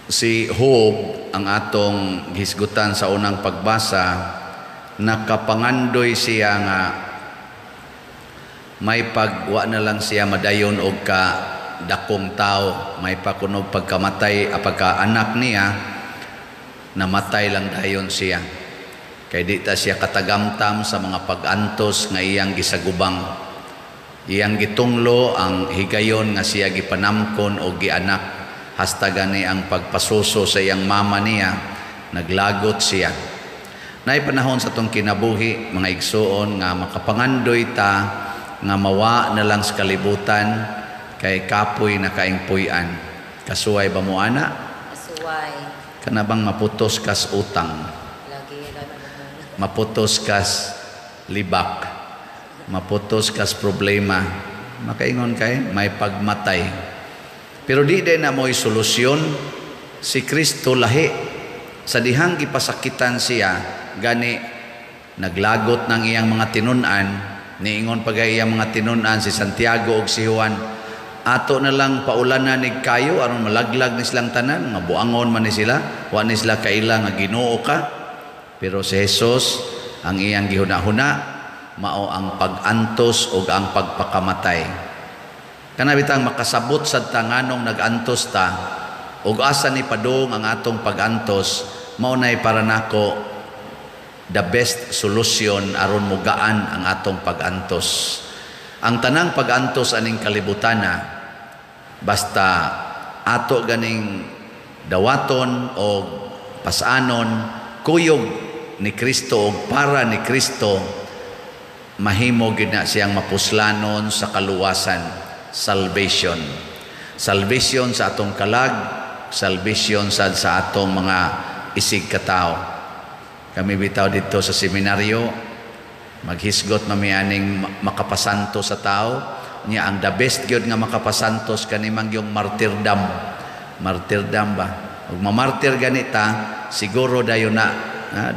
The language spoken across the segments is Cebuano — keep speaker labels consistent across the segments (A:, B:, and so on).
A: Si Job, ang atong hisgutan sa unang pagbasa, nakapangandoy siya nga may pagwa na lang siya madayon og ka dakong tao, may pakunog pagkamatay, pagka anak niya namatay lang dayon siya, kay di ta siya katagamtam sa mga pag-antos nga iyang gisagubang. Iyang gitunglo ang higayon nga siya gipanamkon o gianak, hasta gani ang pagpasuso sa iyang mama niya, naglagot siya. Naay panahon sa atong kinabuhi, mga igsuon, nga makapangandoy ta nga mawa na lang sa kalibutan kay kapoy na kaing puy-an. Kasuway ba mo ana?
B: Kasuway.
A: Kana bang maputos kas utang?
B: Lagi lagi.
A: Maputos kas libak, maputos kas problema, makaingon kay may pagmatay. Pero di din na mo'y solusyon. Si Kristo lahi. Sa dihang gipasakitan siya, gani naglagot ng iyang mga tinun-an, niingon pa gay iyang mga tinun-an, si Santiago ug si Juan, "Ato na lang paulanan nig kayo aron malaglag ni silang tanan, nga buangon man ni sila, wa ni sila kaila nga Ginoo ka." Pero si Jesus, ang iyang gihuna-huna mao ang pag-antos ug ang pagpakamatay. Kana bitang makasabot sad ta nganong nag-antos ta ug asa ni padung ang atong pag-antos, mao nay para nako the best solution aron mugaan ang atong pag-antos. Ang tanang pag-antos aning kalibutana, basta ato ganing dawaton o pasanon kuyog ni Kristo o para ni Kristo, mahimo gid na siyang mapuslanon sa kaluwasan, salvation. Salvation sa atong kalag, salvation sad sa atong mga isig katao. Kami bitaw dito sa seminaryo, maghisgot mami aning makapasanto sa tao niya. Ang the best gyud nga makapasantos kani man yung martyrdom. Martyrdom ba? Ug mamartir ganita siguro dayon na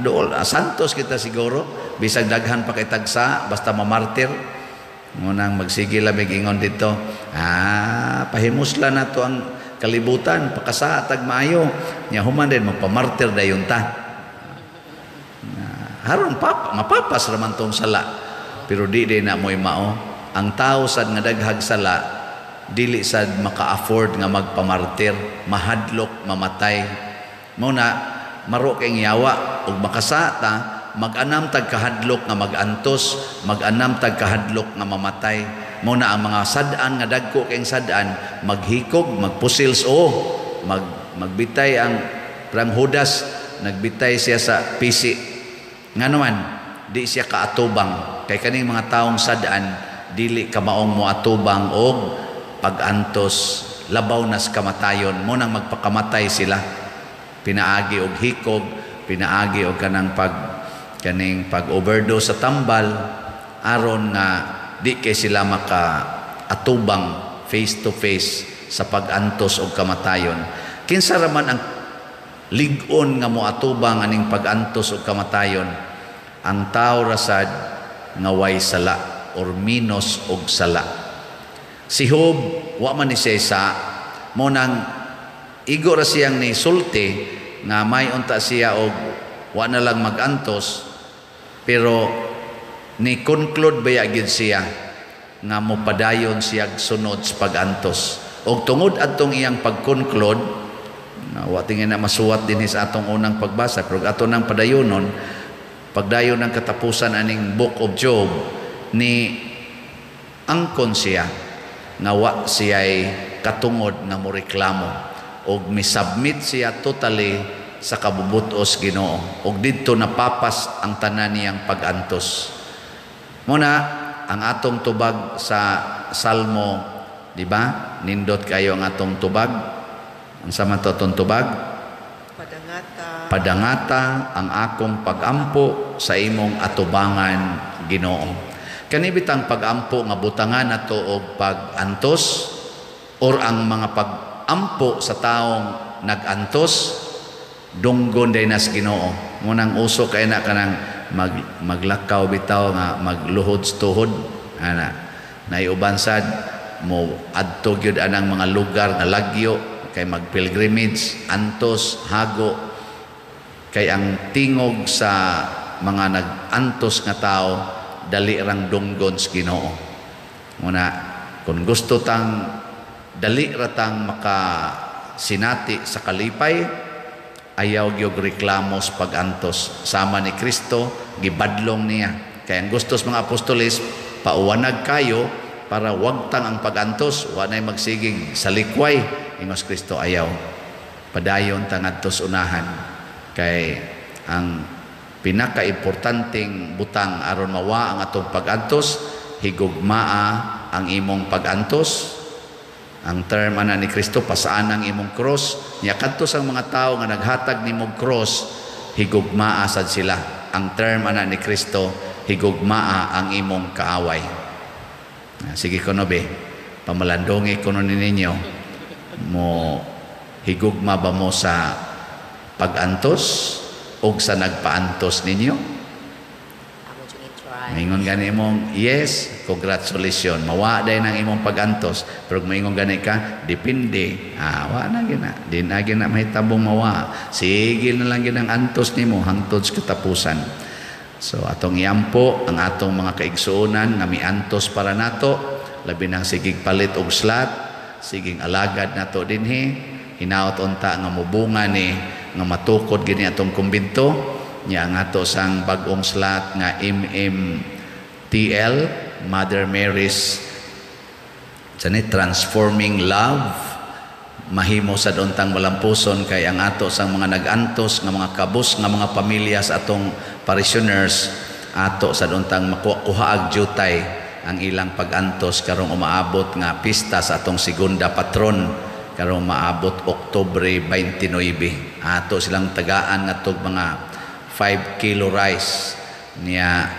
A: dool santos kita siguro, bisag daghan pa kay tagsa, basta mamartir. Ngunang magsige lamig ingon dito, pahimusla na to ang kalibutan, pakasa tag maayo nya, human din magpamartir dayon ta. Haron pap mapapas raman tong sala, pero di din na mo'y mao. Ang tao sad nga daghag sala, dili sad maka-afford nga magpamartir, mahadlok mamatay. Mao na maro kay yawa ug makasata, mag-anam tag kahadlok nga mag-antos, mag-anam tag kahadlok nga mamatay. Mao na ang mga sad-an nga dagko kayong sad-an, maghikog, magpusils o magbitay ang prang Judas, nagbitay siya sa pisi. Nga naman, di siya kaatubang. Kay kaning mga taong sad-an, dili kamaong moatubang og pag-antos, labaw nas kamatayon. Mo nang magpakamatay sila. Pinaagi og hikog, pinaagi og kanang pag kaning pag-overdose sa tambal, aron nga di kay sila maka atubang face to face sa pag-antos og kamatayon. Kinsa ra man ang lig-on nga moatubang aning pag-antos og kamatayon? Ang tao rasad nga way sala or minus og sala. Si Job, wa man ni siya sa mo nang igo ra siyang ni sulti nga may unta siya og wa na lang mag-antos, pero ni conclude baya gyud siya nga mopadayon siya sunod sa pag-antos. Og tungod adtong iyang pag-conclude na wa tingin na masuwat dinhi sa atong unang pagbasa, pero ato nang padayonon pagdayon ng katapusan aning Book of Job, ni angkon siya nga wa siya'y katungod nga moreklamo og misubmit siya totally sa kabubutos Ginoo, og didto napapas ang tanan niyang pag-antos. Muna ang atong tubag sa Salmo, di ba? Nindot kayo ang atong tubag. Unsa man to atong tubag?
C: Padangata.
A: Padangata ang akong pagampo sa imong atubangan, Ginoo. Kani bitang pagampo nga butangan nato og pag-antos or ang mga pag-ampo sa taong nag-antos, dunggon day nas Ginoo. Munang uso kay na kanang maglakaw bitaw nga magluhod sa tuhod ana. Naiuban sad mo adto gyud anang mga lugar nga lagyo. Kay mag-pilgrimage, antos, hago. Kay ang tingog sa mga nag-antos nga tao, dali rang dunggon sa Ginoo. Muna, kung gusto tang dali ratang makasinati sa kalipay, ayaw gyud reklamos pag-antos. Sama ni Kristo, gibadlong niya. Kaya ang gusto sa mga apostoles, pauwanag kayo para wagtang ang pag-antos, wa na'y magsigig sa likway. Ingos Kristo, ayaw. Padayon tangadtos unahan. Kay ang pinakaimportanteng butang aron mawa ang atong pag-antos, higugmaa ang imong pag-antos. Ang term ana ni Kristo, pasaan ang imong cross. Nya kadto sa mga tawo nga naghatag nimong cross, higugmaa sad sila. Ang term ana ni Kristo, higugmaa ang imong kaaway. Sige kuno be, pamalandongi kuno ni ninyo, mo higugma ba mo sa pag-antos o sa nagpaantos ninyo?
B: Amo jud i-try.
A: Maingon gani imong yes, congratulations. Mawa day nang imong pag-antos. Pero kung maingon gani ka, depende. Wa na gina. Di na gina mahitabong mawa. Sige na lang ginang antos nimo hangtod sa katapusan. So atong iampo ang atong mga kaigsuonan nga miantos para nato, labi nang sigig palit og slot, siging alagad nato dinhi, hinaot unta nga mubunga ni nga matukod gini atong kumbinto. Nya ang ato sang bag-ong slot nga MMTL, Mother Mary's sani Transforming Love, mahimo sa untang malampuson kay ang ato sang mga nag-antos nga mga kabus nga mga pamilya sa atong parishioners, ato sa untang makuha og jutay ang ilang pag-antos karong umaabot nga pista sa atong segunda patron karong maabot Oktubre 29. Ato silang tagaan ngadtog mga 5 kilo rice niya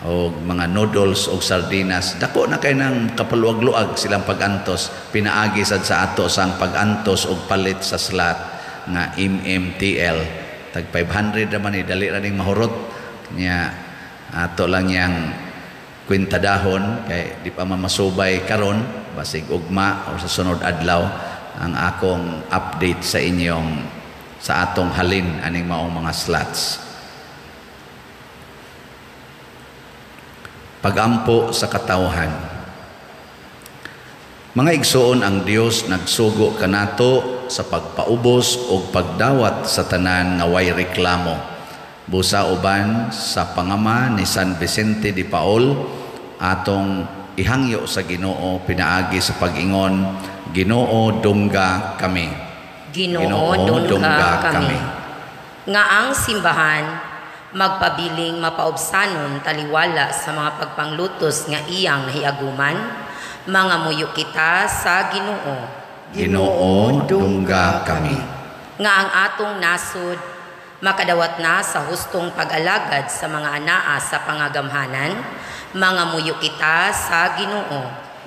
A: og mga noodles og sardinas. Dako na kay nang kapaluag-luag silang pag-antos, pinaagi sad sa ato sang pag-antos og palit sa slot nga MMTL. Tag 500 naman ni, dali ra ning mahurot niya. Ato lang yang kwenta dahon kay di pa mamasubay karon, basig ugma o sa sunod adlaw ang akong update sa inyong sa atong halin aning maong mga slots. Pagampo sa katawhan. Mga igsoon, ang Dios nagsugo kanato sa pagpaubos og pagdawat sa tanan nga way reklamo. Busa uban sa pangama ni San Vicente de Paul, atong ihangyo sa Ginoo pinaagi sa pag-ingon, Ginoo dungga kami.
B: Ginoo dungga kami. Nga ang simbahan magpabiling mapaubsanon taliwala sa mga pagpanglutos nga iyang nahiaguman, mga muyo kita sa Ginoo.
A: Ginoo dungga kami.
B: Nga ang atong nasod makadawat na sa hustong pag-alagad sa mga anaa sa pangagamhanan, mga muyo kita sa Ginoo.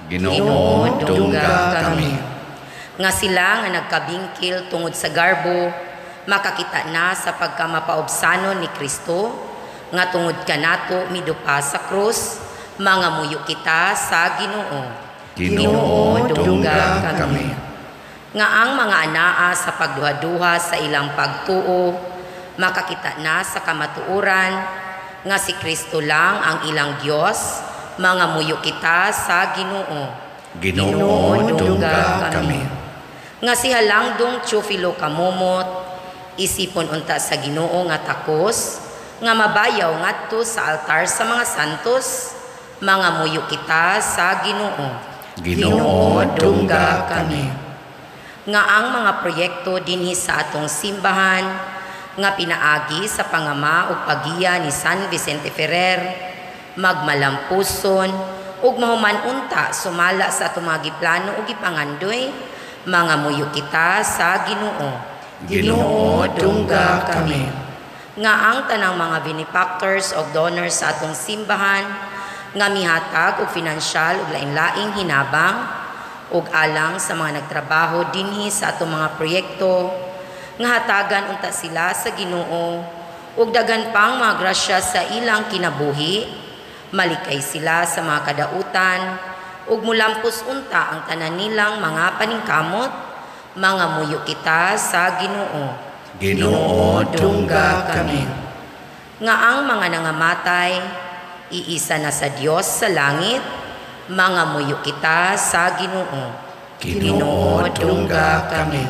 A: Ginoo dungga kami.
B: Nga sila nga nagkabingkil tungod sa garbo, makakita na sa pagkamapaubsanon ni Kristo, nga tungod kanato midupa sa krus, mga muyo kita sa Ginoo.
A: Ginoo dungga kami.
B: Nga ang mga anaa sa pagduha-duha sa ilang pagtuo, makakita na sa kamatuoran, nga si Kristo lang ang ilang Dios, mga muyo kita sa Ginoo.
A: Ginoo dungga kami.
B: Nga si Halangdong Teofilo Kamumot, isipon unta sa Ginoo nga takos, nga mabayaw ngadto sa altar sa mga santos, mga muyo kita sa Ginoo.
A: Ginoo dungga kami.
B: Nga ang mga proyekto dinhi sa atong simbahan, nga pinaagi sa pangama ug pagiya ni San Vicente Ferrer, magmalampuson ug mahuman unta sumala sa atong mga giplano ug gipangandoy, mga muyo kita sa Ginoo.
A: Ginoo dungga kami.
B: Nga ang tanang mga benefactors og donors sa atong simbahan nga mihatag og finansyal ug lain-laing hinabang ug alang sa mga nagtrabaho dinhi sa atong mga proyekto, nga hatagan unta sila sa Ginoo ug daghan pang mga grasya sa ilang kinabuhi, malikay sila sa mga kadautan ug mulampos unta ang tanan nilang mga paningkamot, Mangamuyo kita sa Ginoo.
A: Ginoo, dungga kami.
B: Nga ang mga nangamatay iisa na sa Dios sa langit, mangamuyo kita sa Ginoo.
A: Ginoo, dungga kami.